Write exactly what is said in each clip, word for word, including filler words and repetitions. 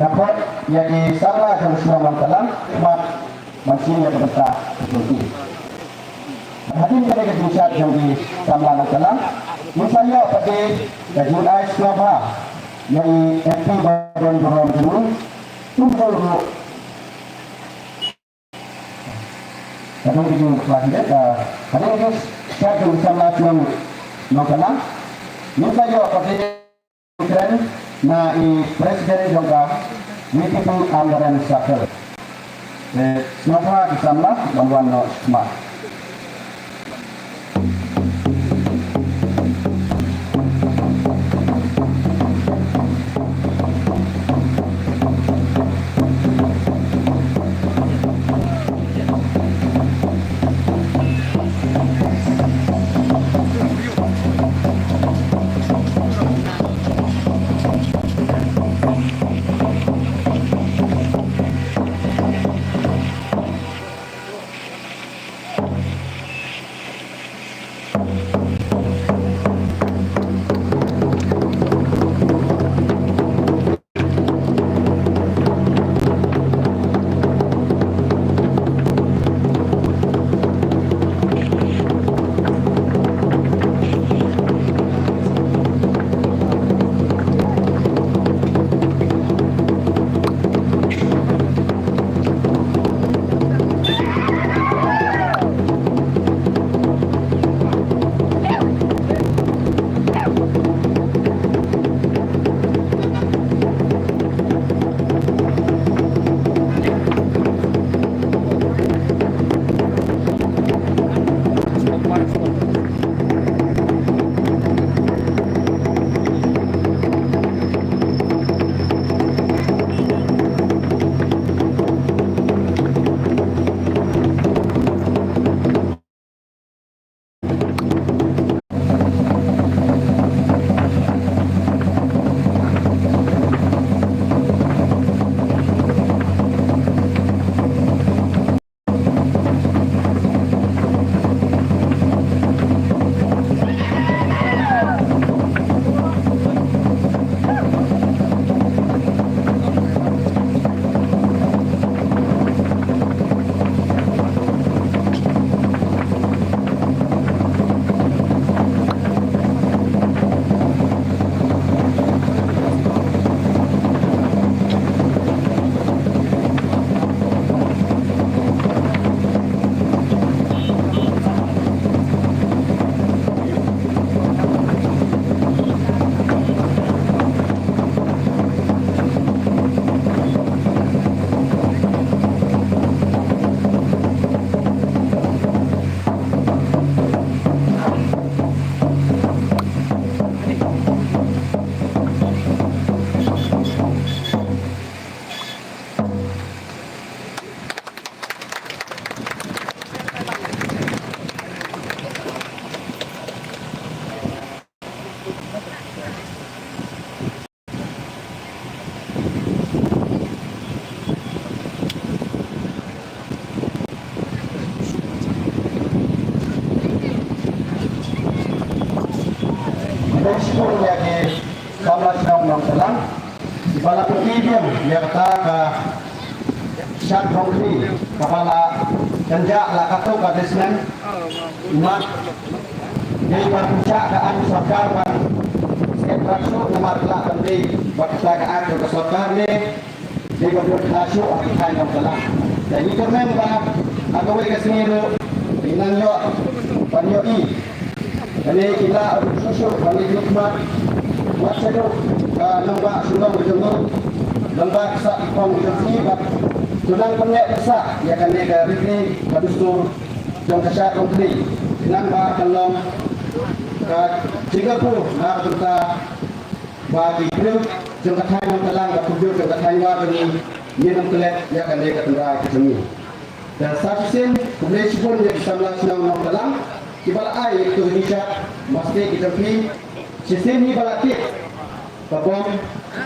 Ka khot ïa ki samla jong ka shnong Nongtalang, mat ban shim ïa ka bynta ka jong ki. Hadien kane ka jingshad jong ki samla Nongtalang, ngin sa ïoh pat ka jingai sngewbha ïa i M P ba don burom jong ngi, kumjuh ruh. Ka don ka jingpynbna, eh, hadien ka jingshad jong ki samla shnong Nongtalang, ngin sa ïoh pat ka kren na i President jong ka V P P Amlarem Circle. Te sngewbha ki samla ban wan noh shakhmat. Khublei shibun ïa ki samla shnong Nongtalang kiba la pyni biang ïa kata ka shad rongkhri kaba la kynjah la katto katne snem. Imat dei ban pynshah ka aiñ sorkar ban sngewthuh namar ka la ban dei bad kata ka aiñ ka sorkar ne dei ban pynshah shuh ha ki thaiñ Nongtalang. Te ngi kyrmen ba ha kawei ka sngi ruh ngi nang ïoh ban ïohi. Kane ki la ruh shuh shuh ban ïa khmat wat shaduh ka nongbah shnong ka jong ngi, nongbah ka sah ka phong ka jong ngi bad to nang pynneh pynsah ïa kane ka riti ka dustur jong ka shad rongkhri. Khnang ba kan long ka jingkyrkhu na ka bynta ba ki briew jong ka thaiñ Nongtalang bad ki briew jong ka thaiñ War jong ngi ngin ym klet ïa kane ka tynrai ka jong ngi. Te sa shisien khublei shibun ïa ki samla shnong Nongtalang kiba la ai ïa kito ki jingshad, mastei ki jong phi, shisien hi ba la kit ka bom,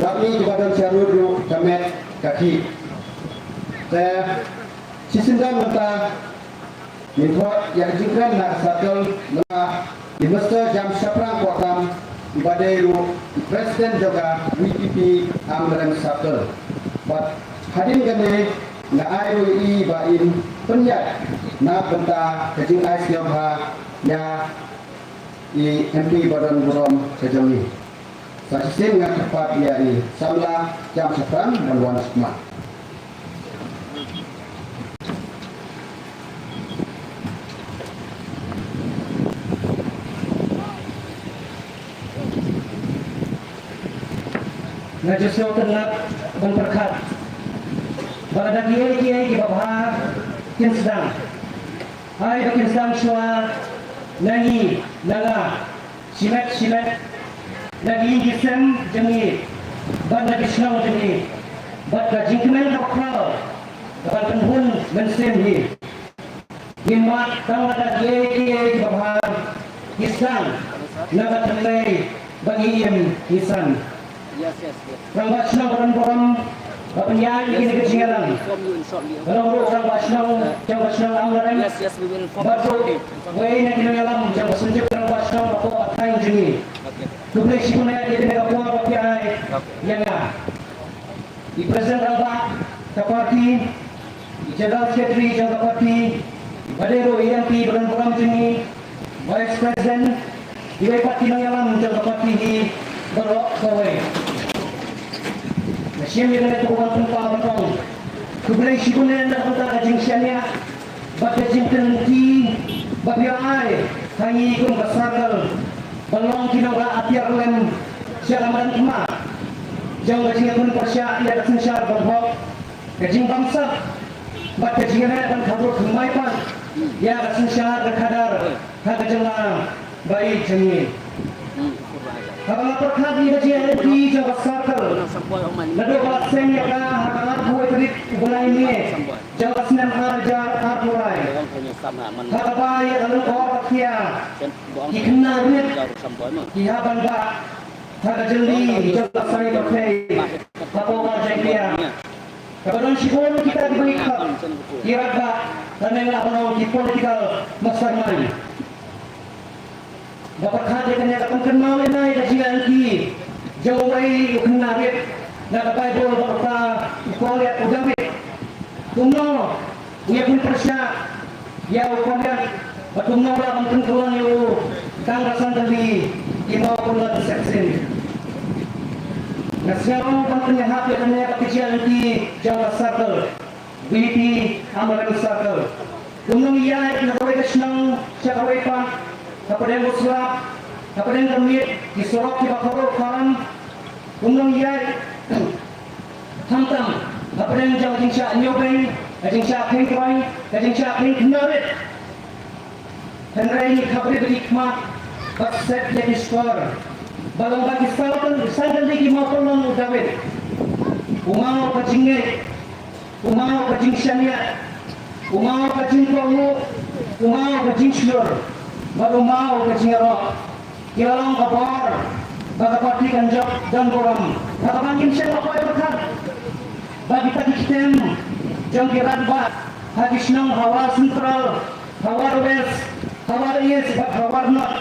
bad ngi kiba don sha rud ruh ka met ka kit. Te shisien dang mynta ngin khot ïa ka jingkren na ka circle na i Mister Jamshaphrang Kohtam, iba dei ruh i President jong ka V P P Amlarem Circle. Bad hadien kane nga ai ruh ïa i ba in pynïaid na ka bynta ka jingai sngewbha ïa i M P ba don burom ka jong i. Sa shisien nga kyrpad ïa i samla Jam Shaphrang ban wan sha khmat. Nga ju sngewtynnat ban pyrkhat ba lada kiei kiei kiba bha kin sdang, ai ba kin sdang shuwa na ngi, na nga, shimet shimet, na ki ïing ki sem jong ngi bad na ki shnong jong ngi, bad ka jingkmen kaba khraw ka ban pynhun mynsiem hi. Ngim mad tang lada kiei kiei kiba bha ki sdang na ka tynrai ba ngi im ngi san. Rangbah shnong ba don burom ba pynïaid ïa kane ka jingïalang, ba long ruh rangbah shnong jong ka shnong Amlarem, bad ruh uwei na ki nongïalam jong ka Synjuk Rangbah Shnong hapoh ka thaiñ jong ngi. Khublei shibun ïa kane ka por ba phi ai ïa nga. I President rangbah ka party, i General Secretary jong ka party, bad ruh i M P ba don burom jong ngi, Vice President, kiwei pat ki nongïalam jong ka party hi baroh kawei. Nga shim ïa kane ka por ban pynpaw ban ong khublei shibun na ka bynta ka jingshaniah bad ka jingkynti ba phi ai ha ngi kum ka circle ban long ki nongrah atiar lem sha ka madan thma jong ka jingïakhun pyrshah ïa ka synshar ba hok, ka jingbamsap bad ka jingïaleh ban khadduh thymmai pat ïa ka synshar ka khadar ha ka jylla ba ïeit jong ngi. Haba nga pyrkhat ïa ka jingïaid lynti jong ka circle, naduh ba la seng ïa ka ha ka arphew wei tarik u bnai May jong ka snem ar hajar arphew lai, ha kaba ïa ka lynti ba khia ki khynnah rit ki hap ban bah ha ka jylli jong ka sari pyrthei hapoh Marjaintia, kaba don shibun kita kiba ngi khot ki radbah, lane lah ban ong ki political mastermind. Nga pyrkhat ïa kane ka pynkynmaw ïa nga ïa ka jingïaid lynti jong uwei u khynnah rit na ka Baibl ba kata u Goliath, u David. Kumno u ïakhun pyrshah ïa u Goliath bad kumno u la ban pynkylla ïa u tang da san tylli ki mawpynlong sepsin. Nga sngew ban pynïahap ïa kane ka jingïaid lynti jong ka circle. VDP Amlarem Circle. Kumno ngi ïaid na kawei ka shnong sha kawei pat, hapdeng u slap, hapdeng ka miet, ki surok kiba khuid khuram. Kumno ngi ïaid khamtam hapdeng jong ka jingshah ñiewbeiñ, ka jingshah kheiñ kroi, ka jingshah kheiñ khynnah rit. Hynrei ngi khapri bad ngi khmat bad set ïa ki shkor ba long ba ki san tylli, san tylli ki mawpynlong u David. U maw ka jingngeit, u maw ka jingshaniah, u maw ka jingkohnguh, u maw ka jingshlur, bad u maw ka jingïaroh. Ki la long ka bor ba ka party kan jop don burom. Haba ngin shem ba poi pyrkhat ba kita ki ktem jong ki rangbah ha ki shnong ha War Central, ha War West, ha War East bad ha War North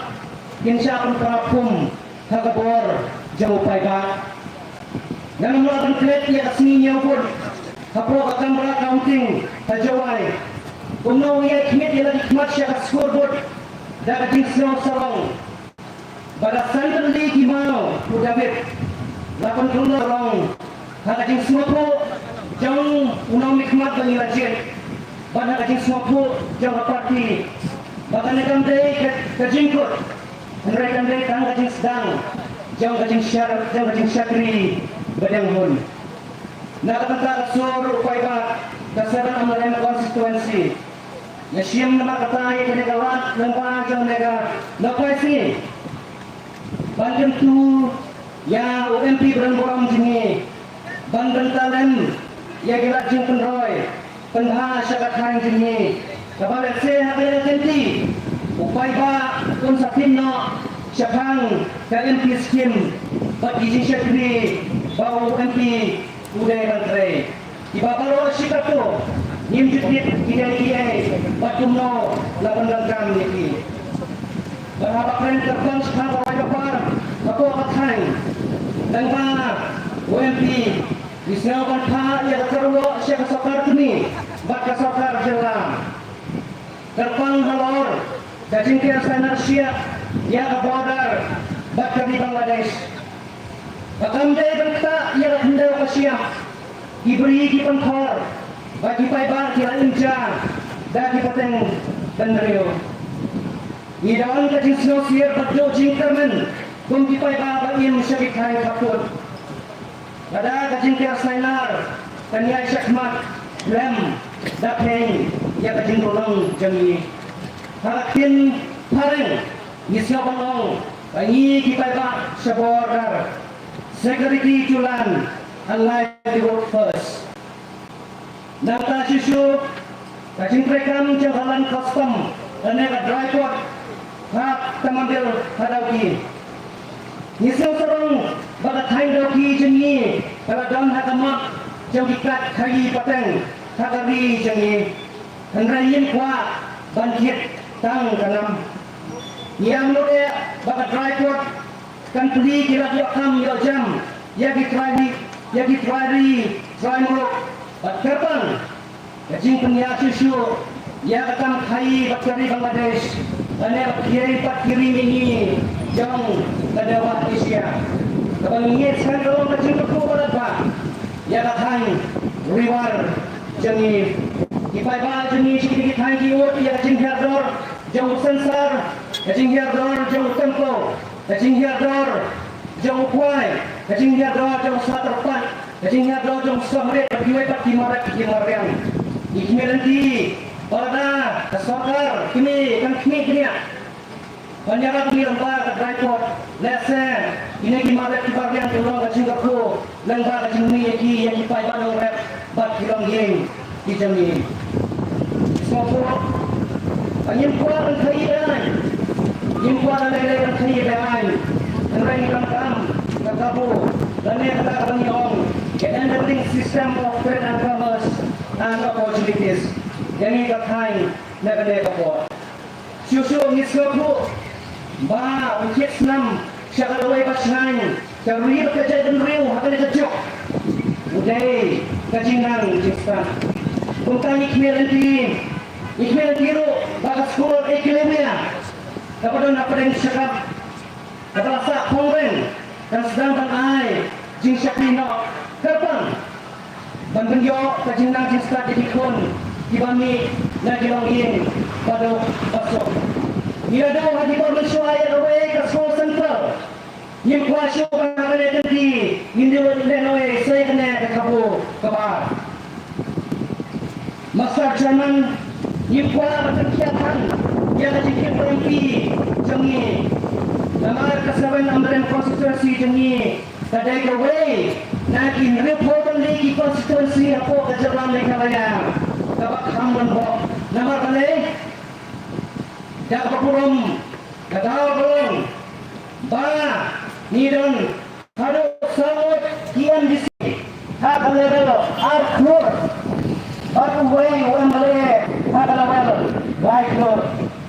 kin shah pynpra phum ha ka bor jong u paidbah. Nga ngam lah ban klet ïa ka sngi ñiew vote hapoh ka Kamra Counting ha Jowai. Kumno u ïai khmih ïa la ki khmat sha ka scoreboard da ka jingsngew sarong ba la san tylli ki maw u David la pynkylla rong ha ka jingsngewthuh jong u nongmihkhmat ba ngi la jied bad ha ka jingsngewthuh jong ka party ba kane kam dei ka, ka jingkut. Hynrei kan dei tang ka jingsdang jong ka jingshar, jong ka jingshakri ba dang hun. Na ka bynta ka sur u paidbah ka Seven Amlarem constituency, nga shim namar kata ïa kane ka lad lyngba jong kane ka Nongpoh Sngi ban kyntu ïa u M P ba don burom jong ngi ban bynta lem ïa ki lad jingpynroi pynbha sha ka thaiñ jong ngi. Kaba lehse ha kane ka kynti u paidbah un sa tip noh shaphang ka M P scheme bad ki jingshakri ba u M P u dei ban trei. Kiba baroh shi katto ngim ju tip ki dei kiei bad kumno la pyndonkam ïa ki. Bad haba kren kyrpang shaphang ka roi ka par hapoh ka thaiñ, tang ba u M P Ngi sngew ban phah ïa ka kyrwoh sha ka sorkar kmie bad ka sorkar jylla. Kyrpang halor ka jingker sainar shiah ïa ka border bad ka ri Bangladesh. Ba kam dei ban ktah ïa ka khyndew ka shiah, ki bri ki pynkhor bad ki paidbah ki la im ja da ki pateng bynriew. Ngi don ka jingsngewsih bad duh jingkyrmen kum ki paidbah ba im sha ki thaiñ khappud. Lada ka jingker sainar kan ïaid shakhmat, khlem da kheiñ ïa ka jingduhnong jong ngi. Ha ka ktien phareng ngi sngew ban ong ba ngi ki paidbah sha border, security to land and livelihood first. Nangta shuh shuh ka jingtrei kam jong ka Land Custom lane ka dry port ha Tamambil ha Dawki. Ngi sngew sarong ba ka thaiñ Dawki jong ngi ka la don ha ka map jong ki kad khaii pateng ha ka ri jong ngi. Hynrei ngim kwah ban thied tang ka nam. Ngi ïa mut eh ba ka dry port kan plie ki lad ïoh kam ïoh jam ïa ki trai ri, ïa ki trai ri trai muluk. Bad kyrpang ka jingpynïaid shuh shuh ïa ka kam khaii bad ka ri Bangladesh, lane bad kiei pat ki ri mihngi jong ka dewbah Asia. Kaba ngi ngeit skhem ka long ka jingkyrkhu ba la bha ïa ka thaiñ Ri War jong ngi. Ki paidbah jong ngi sha kine ki thaiñ ki ud ïa ka jinghiar dor jong u sensar, ka jinghiar dor jong u tempo, ka jinghiar dor jong u kwai, ka jinghiar dor jong u sa tyrpad, ka jinghiar dor jong u sohrit bad kiwei pat ki marep ki marriang. Ngi khmih lynti ba lada ka sorkar kmie kan khmih bniah ban ïarap ïa ngi lyngba ka dry port, lehse kine ki marep ki marriang kin long ka jingkyrkhu lyngba ka jingmih ïa ki, ïa ki paidbah nongrep bad ki longïing ki jong ngi. Sngewthuh ba ngim kwah ban khaii ban aiñ, ngim kwah lei lei ban khaii ban aiñ. Hynrei ngi donkam ka kabu lane kata kaba ngi ong ka enabling system of trade and commerce and opportunities ïa ngi ka thaiñ na kane ka por. Shuh shuh ngi sngewthuh ba u thied snam sha ka lawei ba shngaiñ, ka ri bad ka jaitbynriew ha kane ka juk u dei ka jingnang jingstad. Kumta ngi khmih lynti, ngi khmih lynti ruh ba ka skul Eklavya kaba don hapdeng Shakap kaba la sah phongreng kan sdang ban ai jingshakri noh kyrpang ban pynïoh ka jingnang jingstad ïa ki khun kiba mih na ki longïing baduh basuk. Ngi la duh ha ki por mynshuwa ïa kawei ka skul central. Ngim kwah shuh ba ha kane ka lynti ngin ïoh lehnoh ei sa ïa kane ka kabu kaba ar. Master Chairman, ngim kwah ban pynkhiah than ïa ka jingkyrpang jong ngi. Namar ka Seven Amrem constituency jong ngi ka dei kawei na ki hynriewphew tylli ki constituency hapoh ka jylla Meghalaya kaba kham rangbah. Namar balei? Da kaba burom ka daw ba long ba ngi don haduh saw ngut ki M D C ha ka level arphew